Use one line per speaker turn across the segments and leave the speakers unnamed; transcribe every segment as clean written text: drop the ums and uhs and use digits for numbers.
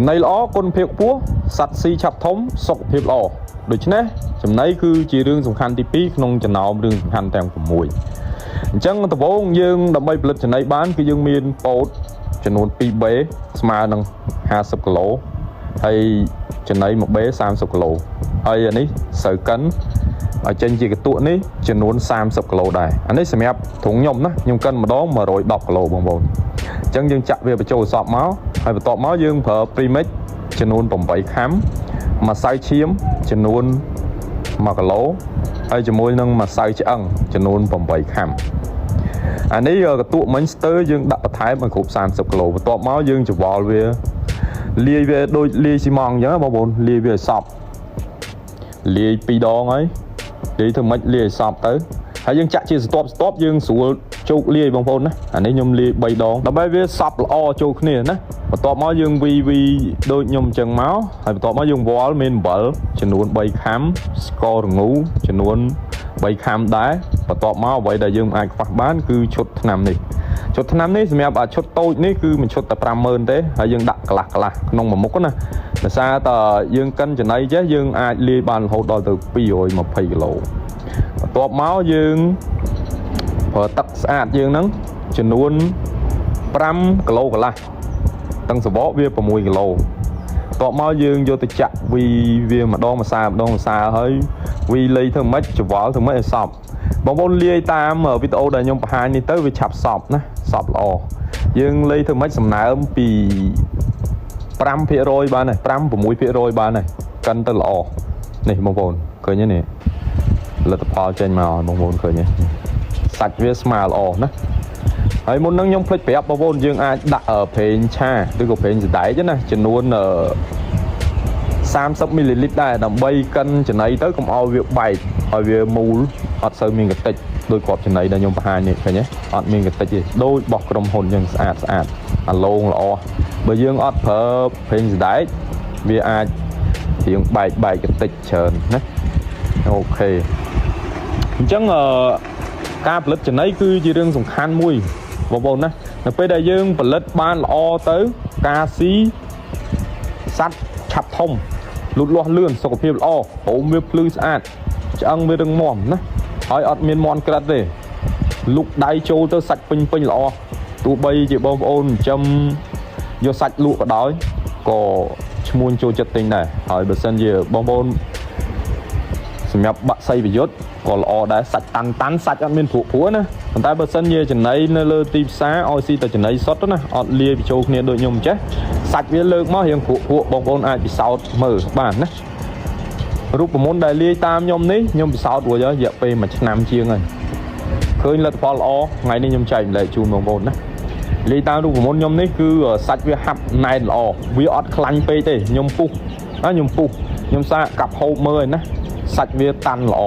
ចំណីល្អគុណភាពខ្ពស់សត្វស៊ីឆាប់ធំសុខភាពល្អដូច្នេះចំណីគឺជារឿងសំខាន់ទី2ក្នុងចំណោមរឿងសំខាន់ទាំង6អញ្ចឹងដំបូងយើងដើម្បីផលិតចំណីបានគឺយើងមានពោតចំនួន 2B ស្មើនឹង50គីឡូហើយចំណី 1B 30គីឡូហើយអានេះស្រូវកិនឲ្យចេញជាកន្ទក់នេះចំនួន30គីឡូដែរអានេះសម្រាប់ទ្រុងខ្ញុំណាខ្ញុំកិនម្ដង110គីឡូបងប្អូនអញ្ចឹងយើងចាក់វាបញ្ចូលសពមកហើយបន្ទាប់មកយើងប្រើ premix ចំនួន8ខាំម្សៅឈាមចំនួន1គីឡូហើយជាមួយនឹងម្សៅឆ្អឹងចំនួន8ខាំអានេះកន្ទក់មិញស្ទើរយើងដាក់បន្ថែមឲ្យគ្រប់30គីឡូបន្ទាប់មកយើងច្របល់វាលាយវាដូចលាយស៊ីម៉ងត៍អញ្ចឹងបងប្អូនលាយវាឲ្យសព្វលាយ2ដងហើយលាយធ្វើម៉េចលាយឲ្យសព្វទៅហើយយើងចាក់ជាស្ទាប់ស្ទាប់យើងស្រួលជោគលាយបងប្អូនណាអានេះខ្ញុំលាយ3ដងដើម្បីវាសព្វល្អចូលគ្នាណាបន្ទាប់មកយើងវីវីដូចខ្ញុំអញ្ចឹងមកហើយបន្ទាប់មកយើងវល់មានអំបិលចំនួន3ខាំស្កររងូចំនួន3ខាំដែរបន្ទាប់មកអ្វីដែលយើងអាចខ្វះបានគឺឈុតថ្នាំនេះឈុតថ្នាំនេះសម្រាប់អាឈុតតូចនេះគឺមួយឈុតតែ50000ទេហើយយើងដាក់កន្លះកន្លះក្នុងមួយមុខណាដោយសារតយើងកិនចំណីចេះយើងអាចលាយបានរហូតដល់ទៅ220គីឡូបន្ទាប់មកយើងប្រើទឹកស្អាតយើងហ្នឹងចំនួន5គីឡូកន្លះទាំងសបកវា6គីឡូបន្ទាប់មកយើងយកទៅចាក់វីវាម្ដងម្សាម្ដងម្សាហើយវីលៃធ្វើម៉េចច្វល់ធ្វើម៉េចឲ្យសព្វបងប្អូនលាយតាមវីដេអូដែលខ្ញុំបង្ហាញនេះទៅវាឆាប់សព្វណាសព្វល្អយើងលៃធ្វើម៉េចសំណើមពី5%បានហើយ5 6%បានហើយកិនទៅល្អនេះបងប្អូនឃើញទេនេះលទ្ធផលចេញមកបងប្អូនឃើញទេសាច់វាស្មើល្អណាហើយមុននឹងខ្ញុំភ្លេចប្រាប់បងប្អូនយើងអាចដាក់ប្រេងឆាឬក៏ប្រេងសណ្ដែកណាចំនួន30មីលីលីត្រដែរដើម្បីកិនចំណីទៅកុំឲ្យវាបែកឲ្យវាមូលអត់សូវមានកតិចដោយគ្រាប់ចំណីដែលខ្ញុំបង្ហាញនេះឃើញទេអត់មានកតិចទេដូចរបស់ក្រុមហ៊ុនយើងស្អាតស្អាតអាឡងល្អបើយើងអត់ប្រើប្រេងសណ្ដែកវាអាចរៀងបែកបែកកតិចច្រើនណាOK អញ្ចឹងអឺការផលិតចំណីគឺជារឿងសំខាន់មួយបងប្អូនណានៅពេលដែលយើងផលិតបានល្អទៅការស៊ីសត្វឆាប់ធំលូតលាស់លឿនសុខភាពល្អព្រមវាភ្លឺស្អាតឆ្អឹងវារឹងមាំណាហើយអត់មានមន់ក្រិតទេលុកដៃចូលទៅសាច់ពេញពេញល្អទោះបីជាបងប្អូនចិញ្ចឹមយកសាច់លក់ក៏ដោយក៏ឈ្មួញចូលចិត្តទិញដែរហើយបើសិនជាបងប្អូនសម្រាប់បាក់សីប្រយុទ្ធក៏ល្អដែរសាច់តាន់តាន់សាច់អត់មានព្រក់ព្រោះណាប៉ុន្តែបើសិនជាចំណីនៅលើទីផ្សារឲ្យស៊ីតែចំណីសុទ្ធណាអត់លាយបញ្ចូលគ្នាដូចខ្ញុំចេះសាច់វាលើកមករៀងព្រក់ព្រក់បងប្អូនអាចពិសោធន៍មើលបានណារូបមន្តដែលលាយតាមខ្ញុំនេះខ្ញុំពិសោធន៍រួចហើយរយៈពេល1ឆ្នាំជាងហើយឃើញលទ្ធផលល្អថ្ងៃនេះខ្ញុំចែករំលែកជូនបងប្អូនណាលាយតាមរូបមន្តខ្ញុំនេះគឺសាច់វាហាប់ណែនល្អវាអត់ខ្លាញ់ពេកទេខ្ញុំពុះណាខ្ញុំពុះខ្ញុំសាកកាប់ហូបមើលឯណាសាច់វាតាន់ល្អ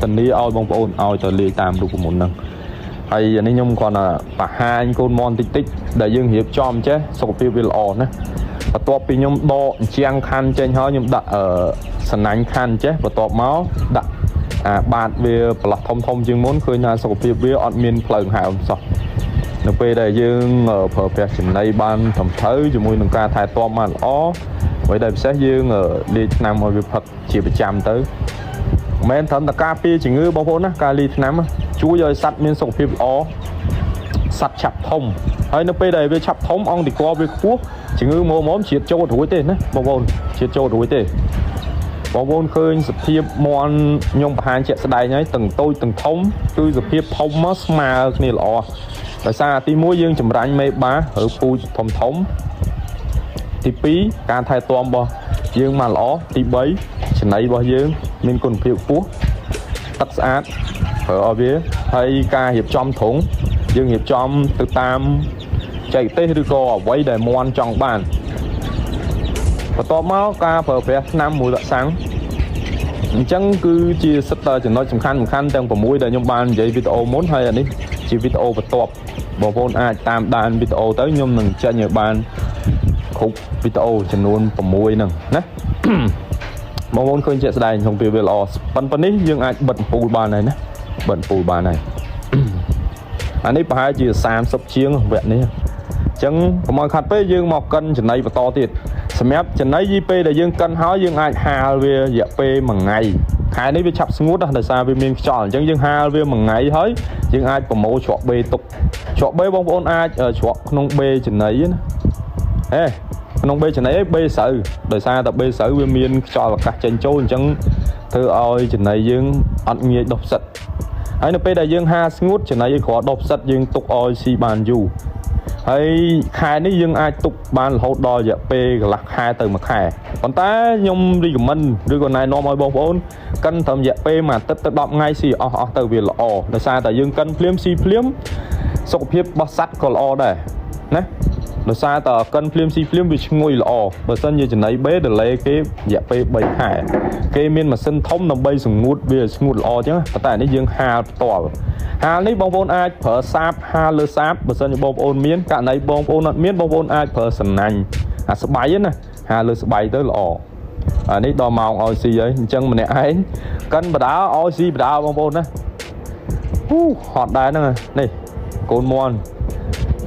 ធានាឲ្យបងប្អូនឲ្យទៅលាយតាមរូបមន្តហ្នឹងហើយអានេះខ្ញុំគ្រាន់តែបង្ហាញកូនមន់តិចតិចដែលយើងរៀបចំចេះសុខភាពវាល្អណាបន្ទាប់ពីខ្ញុំដកអញ្ជាំងខាន់ចេញហើយខ្ញុំដាក់អឺសណាញ់ខាន់ចេះបន្ទាប់មកដាក់អាបាតវាប្រឡោះធំធំជាងមុនឃើញថាសុខភាពវាអត់មានផ្លូវហើមសោះនៅពេលដែលយើងប្រើប្រាស់ចំណីបានត្រឹមត្រូវជាមួយនឹងការថែទាំបានល្អអ្វីដែលពិសេសយើងលាយថ្នាំឲ្យវាផឹកជាប្រចាំទៅមិនមែនត្រឹមតែការពារជំងឺបងប្អូនណាការលាយថ្នាំជួយឲ្យសត្វមានសុខភាពល្អសត្វឆាប់ធំហើយនៅពេលដែលវាឆាប់ធំអង្គទីកវាខ្ពស់ជំងឺមុំមុំជាតិចូលរួចទេណាបងប្អូនជាតិចូលរួចទេបងប្អូនឃើញសភាពមន់ខ្ញុំបង្ហាញជាក់ស្ដែងហើយទាំងតូចទាំងធំគឺសភាពធំមកស្មើគ្នាល្អដោយសារទី1យើងចម្រាញ់មេបាឬពូជធំធំទី2ការថែទាំរបស់យើងមកល្អទី3ចំណីរបស់យើងមានគុណភាពខ្ពស់ទឹកស្អាតប្រើឲ្យវាហើយការរៀបចំទ្រុងយើងរៀបចំទៅតាមចែកទេសឬក៏អ្វីដែលមន់ចង់បានបន្ទាប់មកការប្រើប្រាស់ថ្នាំមួយវ៉ាក់សាំងអញ្ចឹងគឺជាសិតតែចំណុចសំខាន់សំខាន់ទាំង6ដែលខ្ញុំបាននិយាយវីដេអូមុនហើយអានេះជាវីដេអូបន្ទាប់បងប្អូនអាចតាមដានវីដេអូទៅខ្ញុំនឹងចេញឲ្យបានគ្រប់វីដេអូចំនួន6ហ្នឹងណា បងប្អូនឃើញជាក់ស្ដែងក្នុងពេលវាល្អប៉ុន្តែនេះយើងអាចបិទអំពូលបានហើយណាបិទអំពូលបានហើយ អានេះប្រហែលជា30ជាងវគ្គនេះអញ្ចឹងកុំឲ្យខាត់ពេកយើងមកកិនចំណីបន្តទៀត សម្រាប់ចំណីយីពេលដែលយើងកិនហើយយើងអាចហាលវារយៈពេល1ថ្ងៃខែនេះវាឆាប់ស្ងួតណាស់ដោយសារវាមានខ្យល់អញ្ចឹងយើងហាលវាមួយថ្ងៃហើយយើងអាចប្រមូលជ្រក់បេទុកជ្រក់បេបងប្អូនអាចជ្រក់ក្នុងបេចំណីណាហេក្នុងបេចំណីឯងបេស្រូវដោយសារតែបេស្រូវវាមានខ្យល់អាកាសចេញចូលអញ្ចឹងធ្វើឲ្យចំណីយើងអត់ងាយដុះផ្សិតហើយនៅពេលដែលយើងហាលស្ងួតចំណីឲ្យគ្រាន់ដុះផ្សិតយើងទុកឲ្យស៊ីបានយូរហើយខែនេះយើងអាចទុកបានរហូតដល់រយៈពេលកន្លះខែទៅមួយខែប៉ុន្តែខ្ញុំ recommend ឬក៏ណែនាំឲ្យបងប្អូនកិនត្រឹមរយៈពេលមួយអាទិត្យទៅ10ថ្ងៃស៊ីអស់អស់ទៅវាល្អដោយសារតែយើងកិនភ្លាមស៊ីភ្លាមសុខភាពរបស់សត្វក៏ល្អដែរណាដោយសារតែកិនភ្លាមស៊ីភ្លាមវាឈ្ងុយល្អបើសិនជាចំណីបេ delay គេរយៈពេល3ខែគេមានម៉ាស៊ីនធំដើម្បីសម្ងួតវាឲ្យស្ងួតល្អអញ្ចឹងប៉ុន្តែនេះយើងហាលផ្ទាល់ហាលនេះបងប្អូនអាចប្រើសាបហាលលើសាបបើសិនជាបងប្អូនមានករណីបងប្អូនអត់មានបងប្អូនអាចប្រើសំណាញ់អាស្បៃណាហាលលើស្បៃទៅល្អអានេះដល់ម៉ោងឲ្យស៊ីហើយអញ្ចឹងម្នាក់ឯងកិនបដាឲ្យស៊ីបដាបងប្អូនណាហ៊ូហត់ដែរហ្នឹងនេះកូនមន់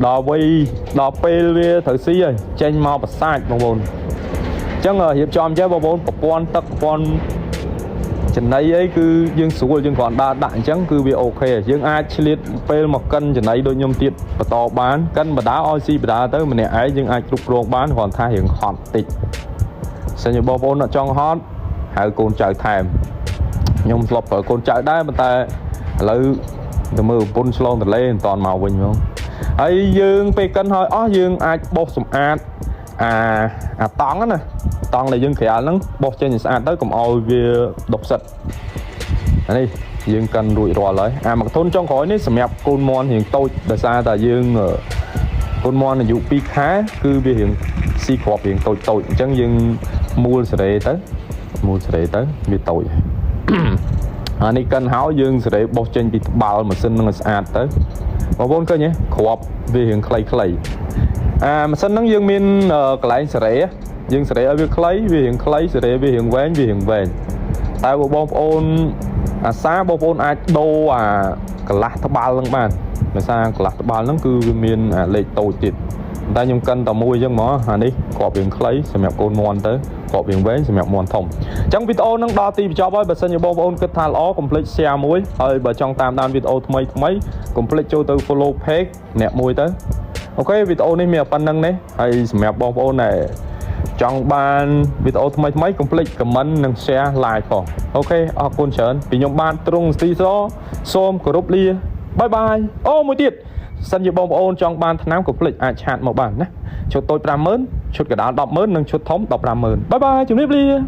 ដល់វ័យដល់ពេលវាត្រូវស៊ីហើយចេញមកប្រសាចបងប្អូនអញ្ចឹងរៀបចំចេះបងប្អូនប្រព័ន្ធទឹកប្រព័ន្ធចំណីអីគឺយើងស្រួលយើងគ្រាន់ដើរដាក់អញ្ចឹងគឺវា OK យើងអាចឆ្លៀតពេលមកកិនចំណីដូចខ្ញុំទៀតបន្តបានកិនបដាឲ្យស៊ីបដាទៅម្នាក់ឯងយើងអាចគ្រប់គ្រងបានគ្រាន់ថារៀងហត់តិចសិនជាបងប្អូនអត់ចង់ហត់ហៅកូនចៅថែមខ្ញុំធ្លាប់ប្រើកូនចៅដែរប៉ុន្តែឥឡូវទៅមើលប្រពន្ធឆ្លងទន្លេមិនតាន់មកវិញហ្មងហើយយើងពេលកិនហើយអស់យើងអាចបោសសម្អាតអាអាតង់ណាតង់ដែលយើងក្រាលហ្នឹងបោសចេញឲ្យស្អាតទៅកុំឲ្យវាដុះផ្សិតអានេះយើងកិនរួចរាល់ហើយអាមួយកធុនចុងក្រោយនេះសម្រាប់កូនមន់រៀងតូចដោយសារតែយើងកូនមន់អាយុ2ខែគឺវារៀងស៊ីគ្រាប់រៀងតូចតូចអញ្ចឹងយើងមូលសេរីទៅមូលសេរីទៅវាតូចអានេះកិនហើយយើងសេរីបោសចេញពីត្បាល់ម៉ាស៊ីននឹងឲ្យស្អាតទៅបងប្អូនឃើញទេគ្រាប់វារៀងខ្លីៗអាម៉ាស៊ីនហ្នឹងយើងមានកន្លែងសេរីយើងសេរីឲ្យវាខ្លីវារៀងខ្លីសេរីវារៀងវែងវារៀងវែងតែបើបងប្អូនអាសាបងប្អូនអាចដូរអាកន្លះត្បាល់ហ្នឹងបានដោយសារកន្លះត្បាល់ហ្នឹងគឺវាមានអាលេខតូចទៀតតែខ្ញុំកិនតែមួយអញ្ចឹងហ្មងអានេះគ្រាប់រៀងខ្លីសម្រាប់កូនមន់ទៅគ្រាប់រៀងវែងសម្រាប់មន់ធំអញ្ចឹងវីដេអូហ្នឹងដល់ទីបញ្ចប់ហើយបើសិនជាបងប្អូនគិតថាល្អកុំភ្លេច share មួយហើយបើចង់តាមដានវីដេអូថ្មីថ្មីកុំភ្លេចចូលទៅ follow page អ្នកមួយទៅ OK វីដេអូនេះមានប៉ុណ្្នឹងនេះហើយសម្រាប់បងប្អូនដែលចង់បានវីដេអូថ្មីថ្មីកុំភ្លេច comment និង share like ផង OK អរគុណច្រើនពីខ្ញុំបាទទ្រង់ស្ទីសសូមគោរពលា bye bye អូមួយទៀតសិនជាបងប្អូនចង់បានថ្នាំកុំភ្លេចអាច chat មកបានណាឈុតតូច50000ឈុតកណ្ដាល100,000និងឈុតធំ150,000 bye bye ជំរាបលា។